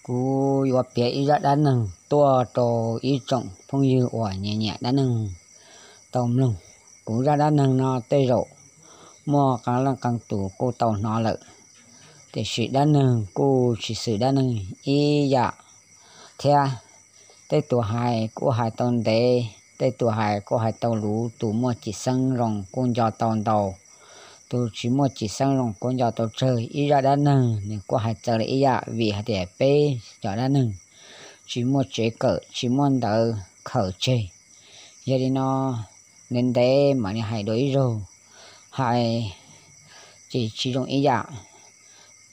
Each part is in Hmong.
Kuv yuav piav ib zaj dab neeg tuaj rau ib tsoom phooj ywg uas nyiam nyiam dab neeg tau mloog. Kuv zaj dab neeg no tej zaum muaj qee leej qee tus kuj tau hnov lawm, tiam sis dab neeg kuj tsis xwm dab neeg ib yam thiab. Tej tus hais kuj hais tau ntev, tej tus hais kuj hais tau luv, tus muaj cim xeeb zoo kuj nco tau ntau, tus tsis muaj cim xeeb zoo kuj nco tau tsawg. Ib zaj dab neeg nws kuj hais txawv li ib yam, vim hais tias peb cov dab neeg tsis muaj tsev kawm, tsis muaj ntawv khaws tseg. Yog li no, ntev ntev mam li hais dua ib zaug, hais ces tsis zoo ib yam.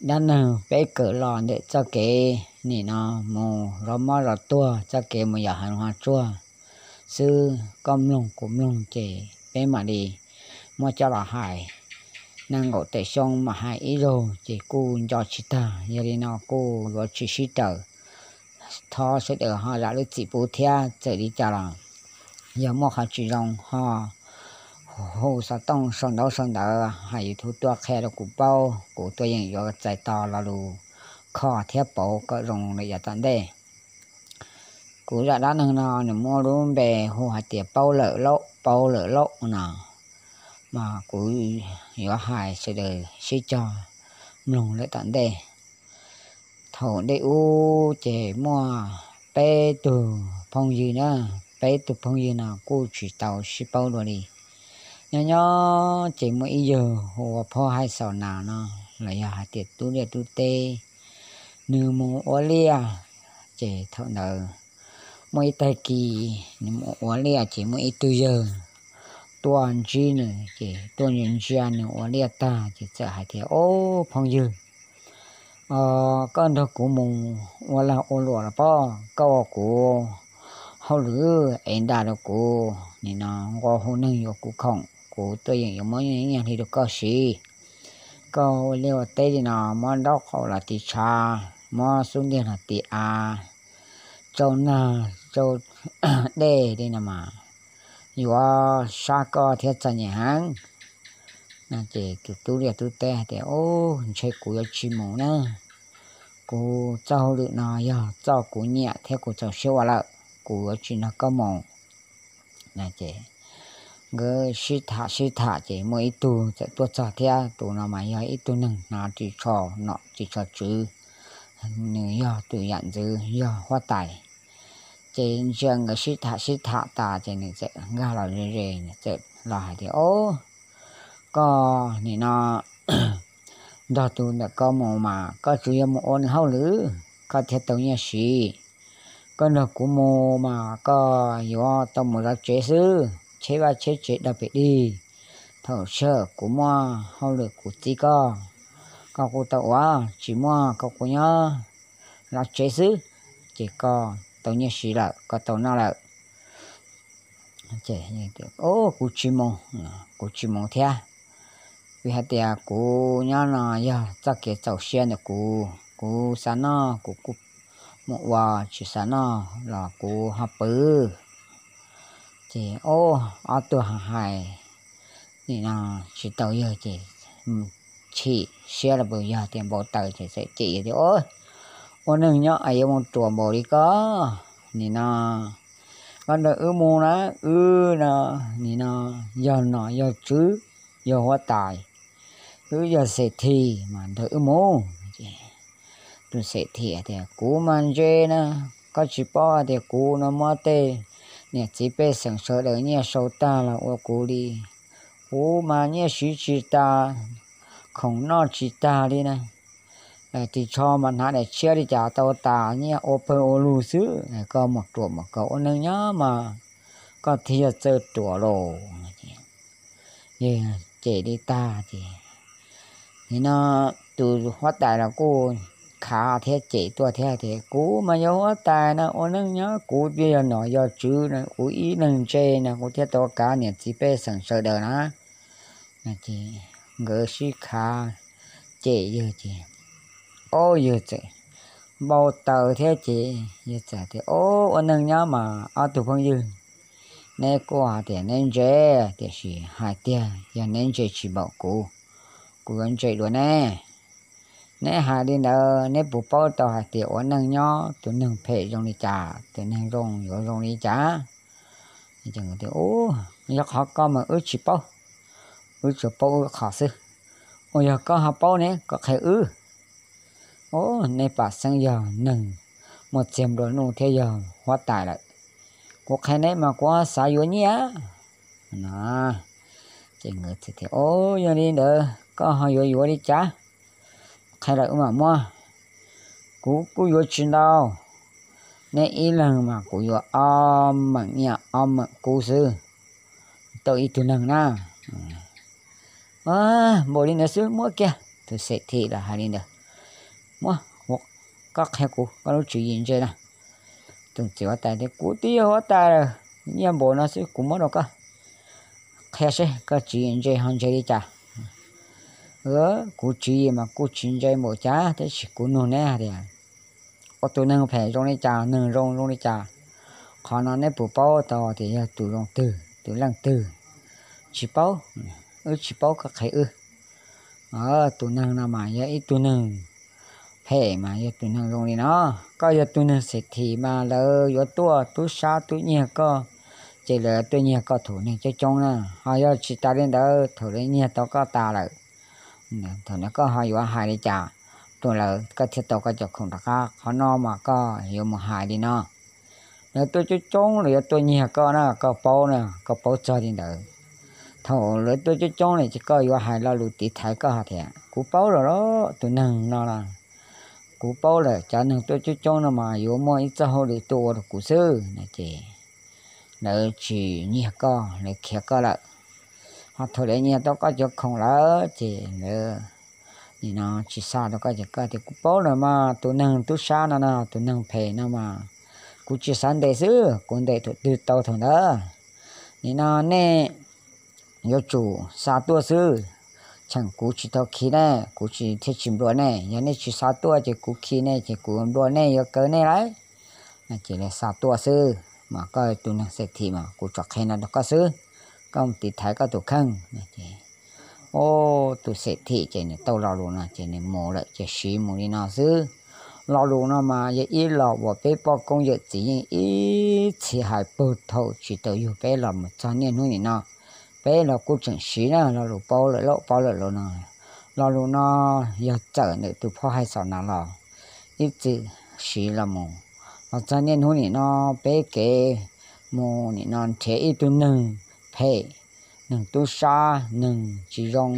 Dab neeg peb kawm los ntawm txoj kev nim no mus zov mob zov tuag, txoj kev mus yos hav zoov hav tsuag xwb, koj mloog kuv mloog ces peb mam li muab coj los hais. Nees nkaum tawm xyoo mam hais ib zaug ces kuj nco tsis tag, yog li no kuj yuav tsis sib raws. Thov sawv daws ho zam lub txim pub thiab, txawm li cas los yog muaj qhov tsis zoo ho hu xov tooj sau ntaub sau ntawv hais YouTube tuaj qhia rau kuv paub, kuv tuaj yeem yuav txais tos lo lus kho thiab pauv kom zoo lawm yav tom ntej. Kuv zaj dab neeg no nws muaj lub npe hu hais tias Paub Lawm Lauj, Paub Lawm Lauj no, mas kuv yuav hais sawv daws sib cog mloog lawm tom ntej. Thaum ntej ub ces muaj peb tug phooj ywg na, peb tug phooj ywg no kuj tsis tau sib paub dua li. Nyob nyob ces muaj ib yawg hu ua Phob Haij Xaus Nas no, los yog hais tias Tub Liaj Tub Teb, nws mus ua liaj. Ces thaum ntawd muaj ib tag kis nws mus ua liaj ces muaj ib tug yawg tuaj ntsib nws, ces tuaj ntsia ntsia nws ua liaj tag ces txawm hais tias, Ob, phooj ywg, koj nrog kuv mus ua lag ua luam los pob? Koj ua kuv hauj lwm es nra rau kuv, nim no nqua hu neeg yuav kuv khoom, kuv tuaj yeem yuav muab nyiaj hli rau koj siv. Koj ua liaj ua teb li no, muab nraub qaum los tiv tshav, muab xub ntiag los tiv av, tsau nag tsau dej li no mas yuav sab koj thiab txom nyem heev. Ces tus Tub Liaj Tub Teb hais tias, Ub, ntshe kuv yuav tsis mus na. Kuv txoj hauj lwm no yog txoj kuv nyiam thiab kuv txaus siab ua lawm, kuv yuav tsis nrog koj mus. Nkawd sib tham sib tham ces muaj ib tug txawm tuaj txog thiab, tus no mas yog ib tug neeg hnav ris tsho nom ris tsho tswv, nws yog tus yam ntxwv yog huab tais. Ces ntsia nkawd sib tham sib tham tas ces nws txawm nkag los ze ze, nws txawm los hais tias, Ob, koj nim no nrog tus ntawm koj mus mas koj tsuas yog mus ua nws hauj lwm, koj thiaj tau nyiaj siv. Koj nrog kuv mus mas koj yuav tau mus zov tsev xwb, cheb vaj cheb tsev dog pem dig. Thaum sij hawm kuv muaj hauj lwm kuv txib koj, koj kuj tau ua, tsis muaj koj kuj nyob zov tsev xwb, ces koj tau nyiaj siv lawm, koj tau noj lawm. Kuv tsis mus, kuv tsis mus thiab, vim hais tias kuv nyob no yog txoj kev txaus siab ntawm kuv, kuv xav noj kuv kuj mus ua, tsis xav noj los kuv ho pw. Ces ob tug hais nim no tsis tau yawg ces chim siab los puas yog tias npau taws ces txawm cem yawg tias, Ua neeg nyob es yuav mus ruam npaum li koj, nim no koj nrog wb mus na, wb no nim no yog nom yog tswv, yog huab tais, wb yog xem thim mas nrog wb mus. Tus xem thim tias, Kuv mas ntse na, koj tsis paub tias kuv no muab tej niam txiv pej xeem sawv daws nyiaj sau tag los ua kuv li. Kuv mas nyiaj siv tsis tas, khoom noj tsis tag li na. Ris tsho mas hnav daim tshiab li cas tau tas, nyiaj ua pawg ua lug xwb. Koj mus ruam mus kaus ua neeg nyob mas koj thiaj yog txawj ruam lauj. Yawg cem li tag ces nim no tus huab tais los kuj khav thiab cem tuaj thiab tias, Kuv mas yog huab tais na, ua neeg nyob kuv thiaj yog nom yog tswv na, kuv ib leeg ntse na kuv thiaj tau kav niam txiv pej xeem sawv daws na. Nkawd sib khav cem yawg ces, ob, yawg txawm npau taws thiab ces yawg txawm tias, Ob, ua neeg nyob mas ob tug phooj ywg, neb kuj hais tias neb ntse, tiam sis hais tiag yog neb ntse tsis npaum kuv, kuv yuav ntse dua neb. Neb hais li ntawd neb puas paub tau hais tias ua neej nyob tus neeg phem zoo li cas, tus neeg zoo yuav zoo li cas? Yog qhov koj mas wb tsis paub, wb tsuas paub wb qhov xwb. Uas yog koj ho paub ne, koj qhia wb. Neb pam xeeb yog neeg muaj txiag nplua nuj thiab yog huab tais lawm. Kuv qhia neb mas kuv xav yuav nyiaj no. Ces nkawd tias, Yog li ntawd koj ho yuav yuav li cas? Qhia lawm wb mam muab. Kuv kuj yuav tsis ntau, neb ib leeg mas kuv yuav ob meem nyiaj ob meem kub xwb, tau ib tug neeg na. Npaum li ntawd xwb muab kiag. Tus xem thim los hais li ntawd, Muab, koj qhia kuv koj lub tswv yim ntse na. Tus txiv huab tais tias, Kuv twb yog huab tais lawm, nyiaj npaum no xwb kuv muab rau koj. Qhia seb koj tswv yim ntse ho ntse li cas. Kuv tswv yim mas kuj tsis ntse npaum cas, tab sis kuv nug neb hais tias ua tus neeg phem zoo li cas, neeg zoo zoo li cas? Qhov no neb puas paub tau tias yog tus zoo twg, tus leej twg? Tsis paub. Wb tsis paub, koj qhia wb. Tus neeg no mas yog ib tug neeg phem mas yog tus neeg zoo li no. Koj yog tus neeg xem thim mas lawv yuav tuaj tub sab tub nyiag koj, ces lawv tuaj nyiag koj thaum neeg coob coob na. Ho yog tsis tas li ntawd, thaum lawv nyiag tau koj tas lawm, thaum ntawd koj ho yuav hais li cas rau lawv koj thiaj tau koj cov khoom rov qab? Qhov no mas koj yuav mus hais li no. Lawv tuaj coob coob, lawv yuav tuaj nyiag koj na, koj paub na, koj paub txog li ntawd. Thaum lawv tuaj coob coob lawm ces koj yuav hais lo lus tiv thaiv koj hais tias, Kuv paub lawm los, tus neeg no los, kuv paub lawm, cov neeg tuaj coob coob no mas yuav muaj ib txoj hauj lwm tuaj ua rau kuv xwb no ces lawv tsis nyiag koj, lawv khiav koj lawm. Ho thaum lawv nyiag tau koj cov khoom lawm ces lawv nim no tsis xa rau koj ces koj tias, Kuv paub lawm mas, tus neeg tub sab no no, tus neeg phem no mas kuv tsis xav ntes xwb, kuv ntes thaum twg tau thaum ntawd. Nim no nej yuav tsum xa tuaj xwb, tsheem kuv tsis tau khi nej, kuv tsis thiaj tsis nplua nej. Yog nej tsis xa tuaj ces kuv khi nej ces kuv nplua nej, yuav kaw nej lawm. Ces lawv xa tuaj xwb, mas koj tus neeg xem thim mas kuv tsuas qhia no rau koj xwb, koj mus tiv thaiv koj tus kheej. Tus xem thim ces nws tau lo lus no ces nws mus lawm ces siv mus li no xwb. Lo lus no mas yog ib lo uas peb poj koob yawm txiv yeej ib txhis hais puag thaum tsis tau yug peb los mus txog niaj hnub nim no. Peb los kuj tseem siv na, lo lus paub lawm lauj, paub lawm lauj no. Lo lus no yog txawm ntawm tus phoj hais xaus no los ib txwm siv los mus, los txog niaj hnub nim no peb kev mus nim no nrhiav ib tug neeg phem, neeg tub sab, neeg tsis zoo,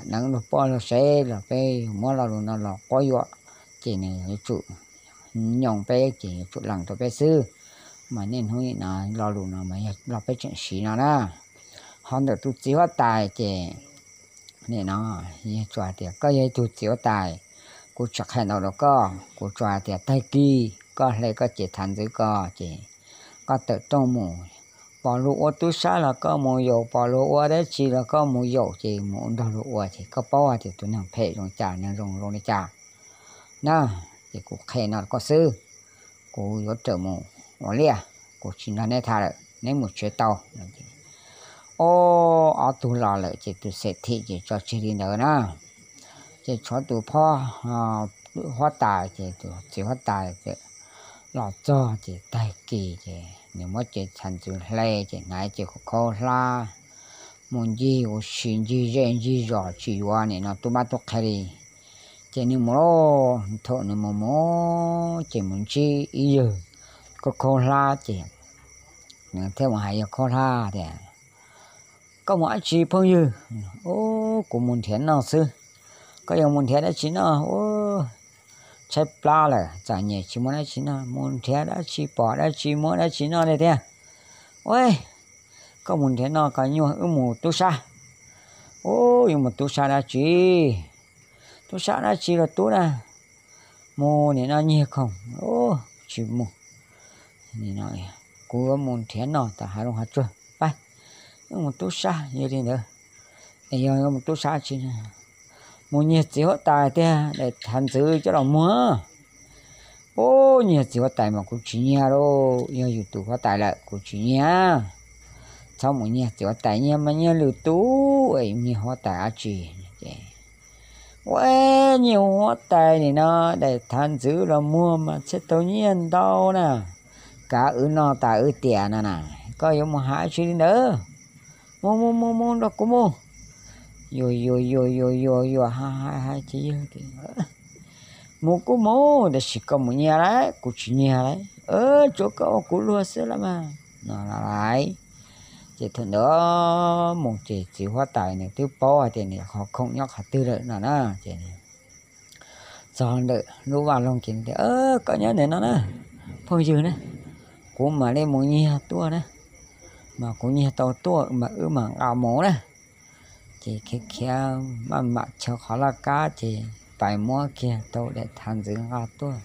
neeg luag poj luag sev los peb muab lo lus no los quab yuam, ces nws yuav tsum nyoos peb, ces yuav tsum lees rau peb xwb. Mas niaj hnub nim no lo lus no mas yog lo peb tseem siv no na. Ho ntawm tus txiv huab tais ces nim no yog tsuas hais tias koj yog ib tug txiv huab tais, kuv tsis qhia ntau rau koj, kuv tsuas hais tias tag kis koj hle koj cev thav ntxwv ko ces koj tawm rooj mus, pom luag ua tub sab los koj mus yaum, pom luag ua dab tsi los koj mus yaum ces mus nrog luag ua ces koj paub hais tias tus neeg phem zoo cas, neeg zoo zoo li cas na. Ces kuv qhia no rau koj xwb, kuv yuav rawm mus ua liaj, kuv tsis nrog neb tham lawm, neb mus tsev tau. Ob, ob tug los lawm ces tus xem thim ces tso tseg li ntawd na. Ces tshuav tus phoj huab tais, ces tus txiv huab tais los txog ces tag kis ces nws muab cev thav ntxwv hle ces hnav cev khaub khaub hlab mus ncig ua si, ncig zej ncig zos tsis yuav nim no tub mab tub qhe li. Ces nws mus lauj, thaum nws mus mus ces mus ntsib ib yawg khaub khaub hlab ces nws thiaj mus hais yawg khaub hlab tias, Koj mus dab tsi phooj ywg? Ub, kuv mus nrhiav noj xwb. Koj yuav mus nrhiav dab tsi noj? Ub, tshaib plab lawm, txom nyem tsis muaj dab tsi noj, mus nrhiav dab tsi pom dab tsi muab dab tsi noj li thiab. Ub, koj mus nrhiav noj koj nyuaj, wb mus tub sab. Ub, yuav mus tub sab dab tsi? Tub sab dab tsi los tub na, mus nim no nyiag khoom. Ub, tsis mus, kuv yuav mus nrhiav noj tom hav zoov hav tsuag. Pab, wb mus tub sab. Yog li ntawd, es yog yuav mus tub sab tsi? Mus nyiag txiv huab tais tiag, daim thav ntxwv coj los muag. Ub, nyiag txiv huab tais mas kuv tsis nyiag lauj, yog yus tus huab tais lawm kuv tsis nyiag. Txhob mus nyiag txiv huab tais, nyiag mas nyiag lwm tus, nyiag huab tais dab tsi? Ces Ua, nyiaj huab tais nim no daim thav ntxwv los muag mas thiaj tau nyiaj ntau na, kav wb noj tas wb tiam no na, koj yuav mus hais tsi li ntawd? Mus mus mus mus nrog kuv mus. Yuag yuag yuag yuag yuag yuag hais hais hais ces yawg tias, mus kuj mus, tab sis koj mus nyiag lawm, kuv tsis nyiag lawm, tsuav koj ua kuv luag xwb los mas no lais. Ces thaum ntawd mus ces txiv huab tais nws twb paub hais tias nws qhov khoom nyob qhov twg lawm no na. Ces txog ntawm lub vaj loog ces tias, koj nyob ntawm no na, phooj ywg na, kuv mam li mus nyiag tuaj na, mas kuv nyiag tau tuaj mas wb mam nqa mus na. Ces khiav khiav maj mam chaw qhov laj kab ces pais muab kiag tau daim thav ntxwv nqa tuaj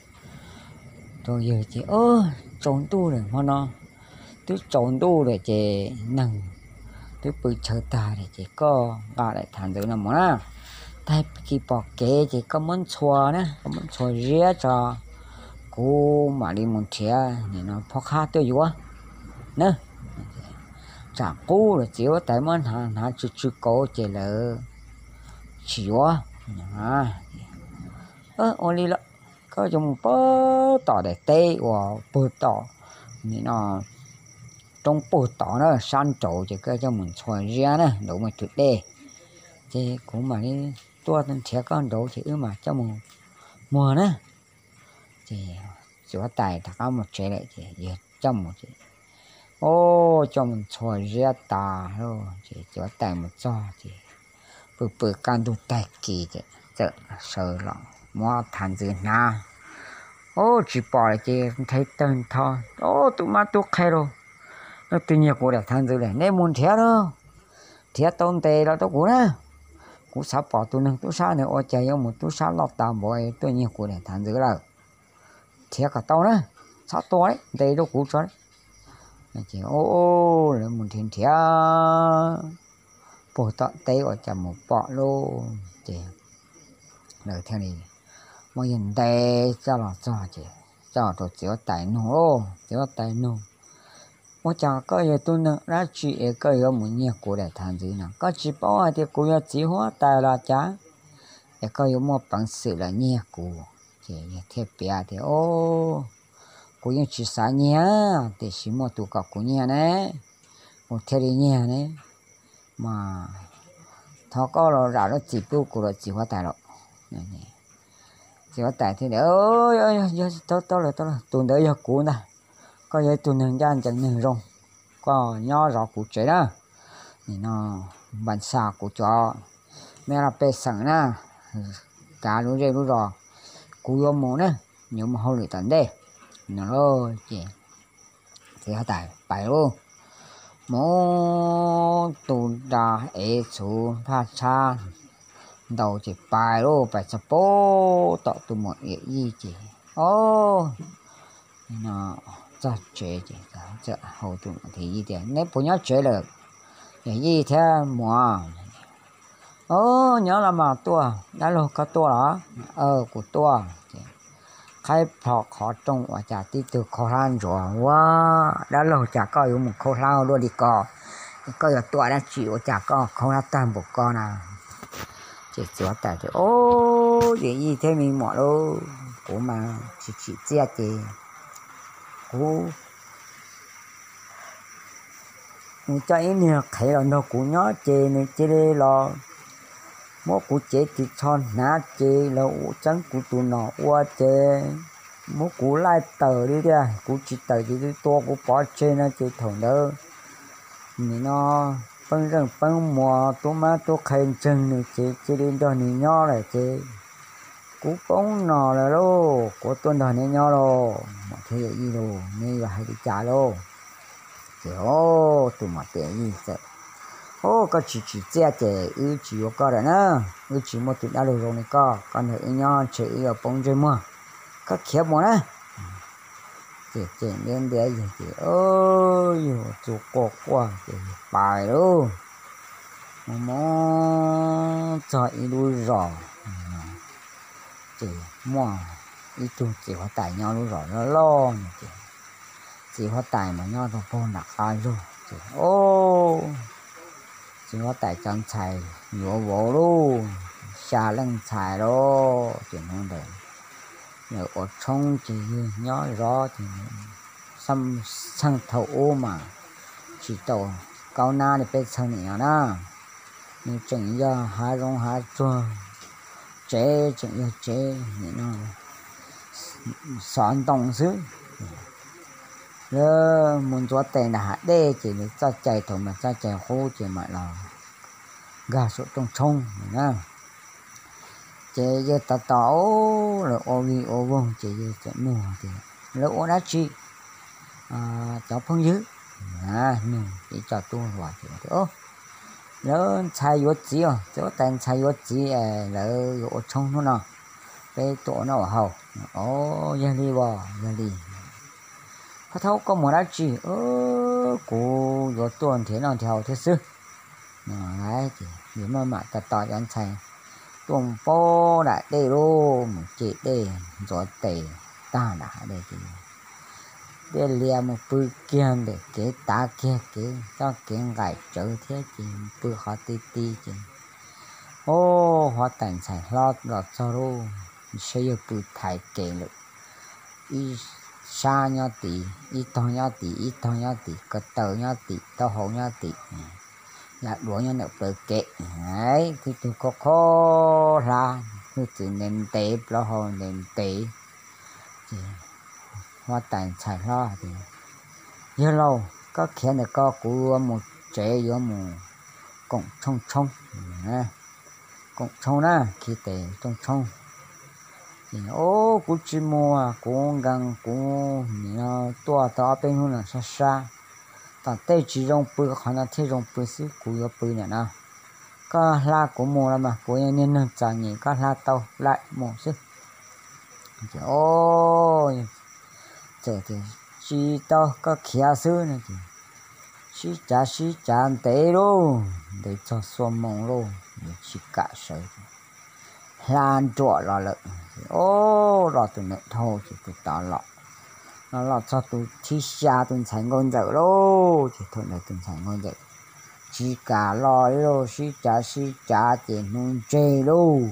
rau yawg ces, tsaus ntuj lawm hmo no, twb tsaus ntuj lawm ces neeg twb pw chaw tag lawm ces koj nqa daim thav ntxwv no mus na, tag kis pom kev ces koj muab ntxhua na, koj muab ntxhua ziab tso, kuv mam li mus nrhiav nim no phob qhab tuaj yuav na. Tsam qub lawm txiv huab tais muab hnav hnav tsw tsw kauv ces lawv tsis yuav. Ua li los koj yuav mus puag tom daim teb uas puag tom nim no roob puag tod na, sab nraud ces koj coj mus ntxhua ziab na, nraud muaj tus dej, ces kuv mam li tuaj nrhiav koj nraud ces wb mam coj mus muag na. Ces txiv huab tais rov qab mus tsev lawm ces yawg coj mus ces, o, coj mus ntxhua ziab tas lawm ces txiv huab tais mus txog ces pw pw kaj ntug tag kis ces txawm sawv los muab thav ntxwv hnav. O, tsis pom lawm ces nthe tawg ntho, o, tub mab tub qhe lauj, leej twg nyiag kuv daim thav ntxwv lawm, nej mus nrhiav lauj, nrhiav tau ntes los rau kuv na. Kuv xav pom tus neeg tub sab nws ua cas yuav mus tub sab loj tas npaum tuaj nyiag kuv daim thav ntxwv lawm. Nrhiav kom tau na, txhob tua, ntes rau kuv tso. Ces lawv mus nrhiav nrhiav puag tom teb ua cas mus pom lauj. Ces lawv thiaj li muab yawg ntes coj los txog ces coj rau txiv huab tais nug lauj. Txiv huab tais nug, ua cas koj yog tub neeg dab tsi es koj yuav mus nyiag kuv daim thav ntxwv no? Koj tsis paub hais tias kuv yog txiv huab tais los cas es koj yuav muaj peev xwm los nyiag kuv? Ces yawg thiaj piav tias, o, kuv yeej tsis xav nyiag, tiam sis muaj tus kom kuv nyiag ne, kuv thiaj li nyiag ne. Mas thov koj los zam lub txim pub kuv los txiv huab tais los. Txiv huab tais thiaj, tau lawm, tus ntawd yog kuv ntag. Koj yog ib tug neeg ncaj ncees neeg zoo, koj nyob zov kuv tsev na. Nim no npa xa kuv cov me laj pej xeem na, kav lub zej lub zos, kuv yuav mus na, yuav mus hauj lwm tom ntej no lauj. Ces txiv huab tais pais lauj, mus tu nra ev txhuv phaj tshab ntau ces pais lauj, pais txog pem tom tus muam yawm yij ces, o, txog tsev ces txawm hais tus muam yawm yij tias, neb puas nyob tsev lawm, yawm yij thiab muam? O, nyob los mas, tuaj dab laug, koj tuaj los? Kuv tuaj. Qhaib plho qhov rooj ua cas tib tug khaub hlab ntsuav. Ua, dab laug, cas koj yuav mus khaub hlab luaj li ko? Koj yuav tuaj dab tsi ua cas koj khaub hlab tag npaum ko na? Ces txiv huab tais tias, o, yawm yij thiab me muam lauj, kuv mas tsis tsim txiaj ces kuv mus coj ib niag qhev los nrog kuv nyob ces nws cia li los muab kuv cev ris tsho hnav ces los txeeb kuv tus nom ua ces muab kuv laij tawm li tiag, kuv tsis tawm ces tua kuv pov tseg no ces thaum ntawd nim no peb zeej peb muas tub mab tub qhe ntseeg nws ces cia li nrog nws nyob lawm ces kuv poob nom lawm lauj, kuv tuaj nrog neb nyob lauj, muam thiab yawm yij lauj, neb yuav hais li cas lauj? Ces o, tus muam thiab yawm yij txawm, o, koj tsis tsim txiaj ces wb tsis yuav koj lawm na, wb tsis muaj tus dab laug zoo li koj, koj nrog wb nyob ntshe wb yuav poob ntsej muag, koj khiav mus na. Ces ces ntiab ntiab yawg ces yawg txuj quaj quaj ces pais lauj, mus mus txog ib lub zos ces muaj ib tug txiv huab tais nyob lub zos loj loj no ces txiv huab tais mas nyob rau puag nram qab zos ces o, txiv huab tais cov ntxhais yuav vauv lauj, xya leej ntxhais lauj. Ces hnub ntawd lawv ua tshoob ces yawg nyob zov ces, txheej thaum ub mas tsis tau kaub nab li peb txheej nim no na, nws tseem yog hav zoov hav tsuag, tsev tseem yog tsev nim no xov ntoo xwb. Lawv mus ntxuav tes nram hav dej ces lawv txoj cai thaum mas txoj cai qub ces mam los nkag saum rooj tshoob na. Ces yawg tos tos, lawv ua vij ua voog ces yawg txawm nug tias, Lawv ua dab tsi, cov phooj ywg? Nug ib co tub hluas ces, Lawv ntxhais yuav txiv os, txiv huab tais ntxhais yuav txiv, lawv yuav ua tshoob hnub no, peb tuaj ua noj ua haus. Os, yog li os, yog li. Pov thaub, koj mus dab tsi? Kuv yuav tuaj nrhiav noj nrhiav haus thiab xwb. Ces yawg maj mam tos tos cov ntxhais tuaj mus pab nram dej lauj, mus ce dej ntxuav tes tag nram hav dej ces dej lias mus pw kiag ntawm kev, tav kiag kev, txoj kev nqaim tsawv thiab ces pw qhov ti ti ces, o, huab tais ntxhais hlob los txog lauj, saib yawg pw thaiv kev lawm, ib sab nyob tid, ib tog nyob tid, ib tog nyob tid, ko taw nyob tim, taub hau nyob tim, yav duav nyob ntawm plawv kev. Twb tug kho kho hlab, hwj txwv ntev ntev, plaub hau ntev ntev. Ces huab tais ntxhais hlob tias, Yawg laus, koj khiav ntawm ko, kuv yuav mus tsev, yuav mus koom tshoob tshoob, koom tshoob na, khi tes rooj tshoob. Ces, O, kuv tsis mus, kuv nkees, kuv nim no tuaj tau ob peb hnub no sab sab, tom tej tsis zoo pw, qhov no thiaj zoo pw xwb, kuv yuav pw ntawm no. Koj hla kuv mus los mas, kuv yog niag neeg txom nyem, koj hla tau lawm mus xwb. Ces, O, txawm tias tsis tau, koj khiav xwb no ces sib cav sib cav ntev lauj, ntev txog xuab moos lauj, nws tsis kam sawv, hla nruam los lawm. O, los tus ntawm dhau ces tus tod los, los los txog tus thib xya, tus ntxhais nkauj ntxawm lauj. Ces thaum ntawd tus ntxhais nkauj ntxawm tsis kam los li lauj, sib cav sib cav ces hnub ntseg lauj.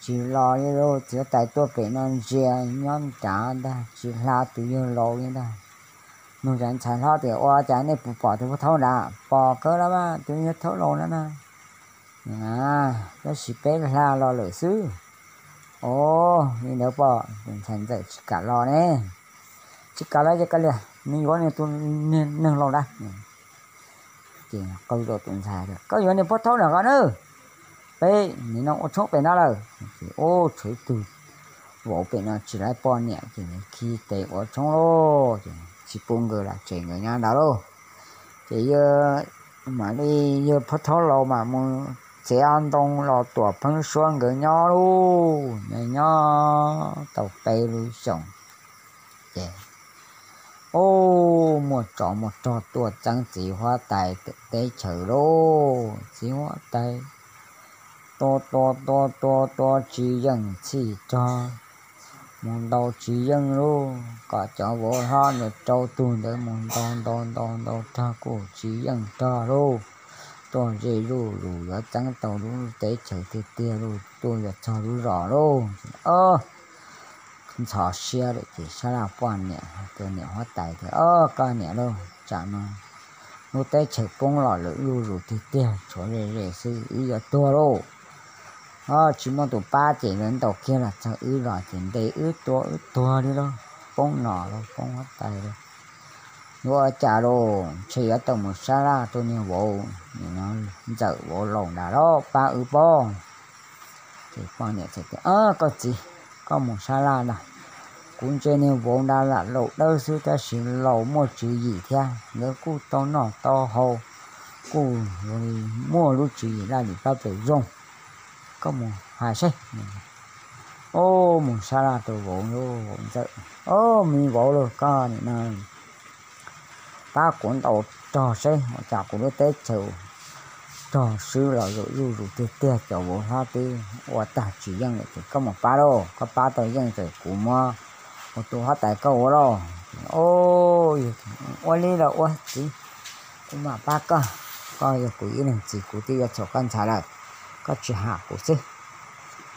Tsis los li lauj, txiv huab tais tuaj pem no ntsia nyob nrad ntag, tsis hla tus yawg laus li ntag. Nug cov ntxhais hlob tias, Ua cas nej puas pom tus pov thaub nrad? Pom kawg los mas, tus yawg thaub laus na na. Tab sis peb hla los lawm xwb. O, li ntawd pom tus ntxhais ntxawm tsis kam los ne. Tsis kam los ces kav liam, nws yuav nws tus neeg laus ntawd. Ces qw rau tus ntxhais tias, Koj yuav niag pov thaub nram qab na, peb nim no ua tshoob pem no lawm. Ces ua tshoob, tus vauv pem no tsis lawv poj niam ces nws khi tes ua tshoob lauj, ces tsis pub nkawd los tsev, nkawd nyob ntawd lauj. Ces yawg mam li, yawg pov thaub laus mas mus txiav ntoo los tuam pheeb suab nkawd nyob lauj, nyob nyob tau peb lub xyoos ces, o, muaj tsov muaj rog tuaj txeeb txiv huab tais teb chaws lauj. Txiv huab tais tua tua tua tua tua tsis yeej, txhij rog mus ntaus tsis yeej lauj, kom cov vauv hlob ntawd rau tug ntawd mus ntaus ntaus ntaus ntaus rog kuj tsis yeej rog lauj. Tuaj ze zuj zus yuav txeeb tau lub teb chaws tiag tiag lauj, tuaj yuav txog lub zos lauj. Ntxhov siab lawm ces sab laj poj niam, tus niam huab tais tias, O, koj niam lauj, tsam no lub teb chaws poob los lawm zuj zus tiag tiag, tshuav ze ze xwb, wb yuav tuag lauj. O, tsis muaj tus pab ces lawv ntaus kiag los txog wb zos ces ntes wb tua wb tuag li lauj, poob nom lauj, poob huab tais lauj. Yuav ua cas lauj, ntshe yuav tau mus sab laj rau niag vauv, nim no ntxawm vauv laus nrad los pab wb pob. Ces poj niam txawm tias, Koj txiv, koj mus sab laj ntag, kuv ntsia niag vauv nrad lam laus dawb xwb tab sis laus muaj tswv yim thiab, nkawd kuj tau noj tau haus, kuj muaj lub tswv yim laj lim plab plaws zoo. Koj mus hais seb. O, mus sab laj rau vauv lauj, vauv ntxawm. O, me vauv lauj, koj nim no pab kuv ntaus rog seb, ua cas kuv lub teb chaws rog swb los zuj zus tiag tiag, cov vauv hlob twb ua tag tsis yeej lawm ces koj mus pab lauj, koj pab tau yeej ces kuv muab ua tus huab tais koj ua lauj. O, ua li los ua txiv, kuv mam pab koj, koj yog kuv ib leeg txiv kuv twb yuav txhaum koj ntxhais lawm. koj tsis ham kuv xwb.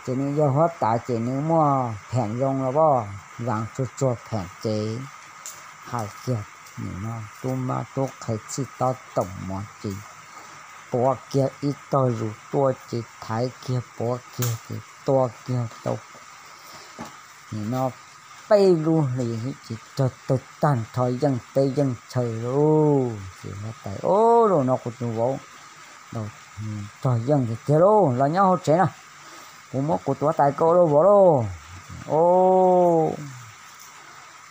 Ces nws yog huab tais ces nws muaj phem zoo los as, vaas tsuag tsuag phem ces hais kiag nim no tub mab tub qhe txhij tob toom mov ces puav kiag ib tog zus tuaj ces thaiv kiag puav kiag ces tua kiag tau nim no peb lub hlis ces rog tawg tag nrho yeej teb yeej chaw lauj. Ces huab tais, Ub, zaum no kuv tus vauv rog yeej tiag tiag lauj, los nyob hauv tsev na, kuv muab kuv tus huab tais koj ua vauv lauj. Ub,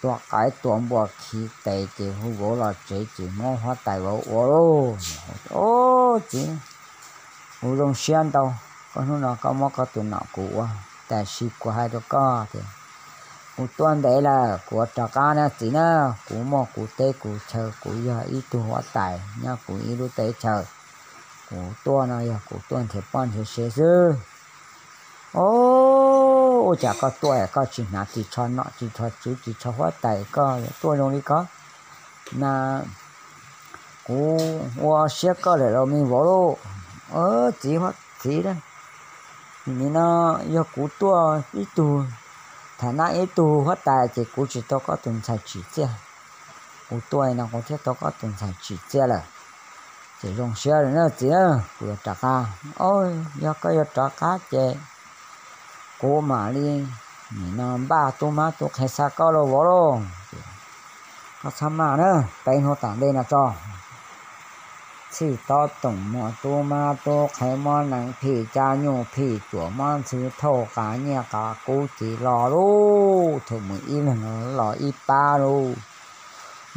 tua qaib tua npua khi tes ces hu vauv los tsev ces muab huab tais vauv ua lauj. Ub, txiv, kuv zoo siab ntau, koj hnub no koj muab koj tus nom kuv ua, tab sis kuv hais rau koj tias kuv tuaj ntev lawm, kuv yuav rov qab na txiv na. Kuv muaj kuv teb kuv chaw, kuv yog ib tug huab tais nyob kuv ib lub teb chaws. Kuv tuaj no yog kuv tuaj nrhiav poj nrhiav sev xwb. Ub, ua cas koj tuaj koj tsis hnav ris tsho nom ris tsho tswv ris tsho huab tais, koj tuaj zoo li ko? Mas kuv ua siab koj lawm los me vauv lauj. Txiv, txiv, nim no yog kuv tuaj ib tug, tham nab ib tug huab tais ces kuv tsis tau koj tus ntxhais tsim txiaj. Kuv tuaj no kuv thiaj tau koj tus ntxhais tsim txiaj lawm. Ces zoo siab lawm na txiv, kuv yuav rov qab. Yog koj yuav rov qab ces kuv mam li nim no npaj tub mab tub qhe xa koj lauj vauv lauj. Koj txhob maj na, peb hnub tom ntej no tso. Txhij tob toom muaj tub mab tub qhe muab nees phij cab nyuj phij cuam muab ntxhw thauj qas nyiaj qas kub ces los lauj. Thaum mus ib leeg los ib pab lauj,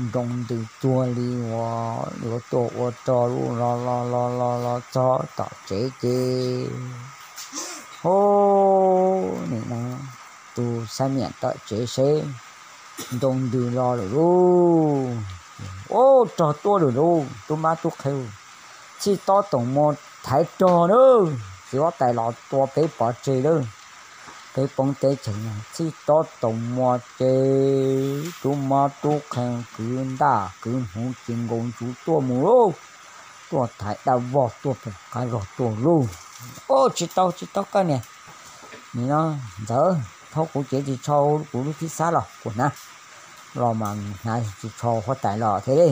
nroo ntws cuag li uas yuav tuaj ua rog lauj. Los los los los los txog tom tsev ces hu nim no tus xab niam tom tsev seb nroo ntws los lawm lauj. Ub, rog tuaj lawm lauj, tub mab tub qhe, txhij tob toom muaj thaiv rog na, txiv huab tais los tua peb pov tseg lawm. Peb poob teb chaws no txhij tob toom muaj ces tub mab tub qhe kwv ntaj kwv hmuv ces nkaus ntsuv tuaj mus lauj. Tuaj thaiv dab vog tuaj pem qab zog tuaj lauj. Ub, tsis tau tsis tau koj niam, nim no Ntxawm, thauj kuv cev ris tsho kuv lub thib xab los kuv hnav, los mas hnav ris tsho huab tais los thiab li.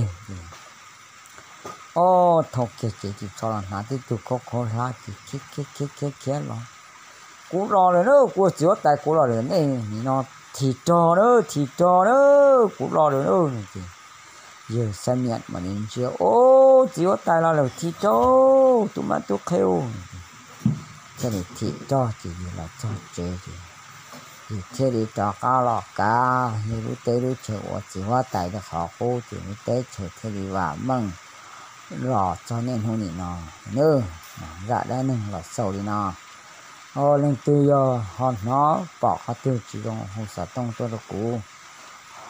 Ob, thauj kiag cev ris tsho los hnav tib tug khaub khaub hlab ces khiav khiav khiav khiav los. Kuv los lawm na, kuv txiv huab tais kuv los lawm, nej nim no thim rog na, thim rog na, kuv los lawm na. Ces yawg xab niam mam li ntsia, ub, txiv huab tais los lawm, thim rog, tub mab tub qhe, thiaj li thim rog ces yawg los txog tsev ces yawg thiaj li rov qab los kav yawg lub teb lub chaws ua txiv huab tais li qhov qub ces lub teb chaws thiaj li vam meej los txog niaj hnub nim no. Nws zaj dab neeg los xaus li no. Leej twg yog ho hnov pom qhov twg tsis zoo hu xov tooj tuaj rau kuv,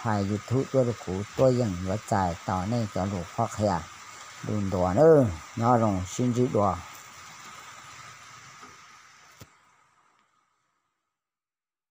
hais YouTube tuaj rau kuv, tuaj yeem yuav txais tau nej cov lus qhuab qhia, lus ntuas nawb. Nyob zoo, sib ntsib dua.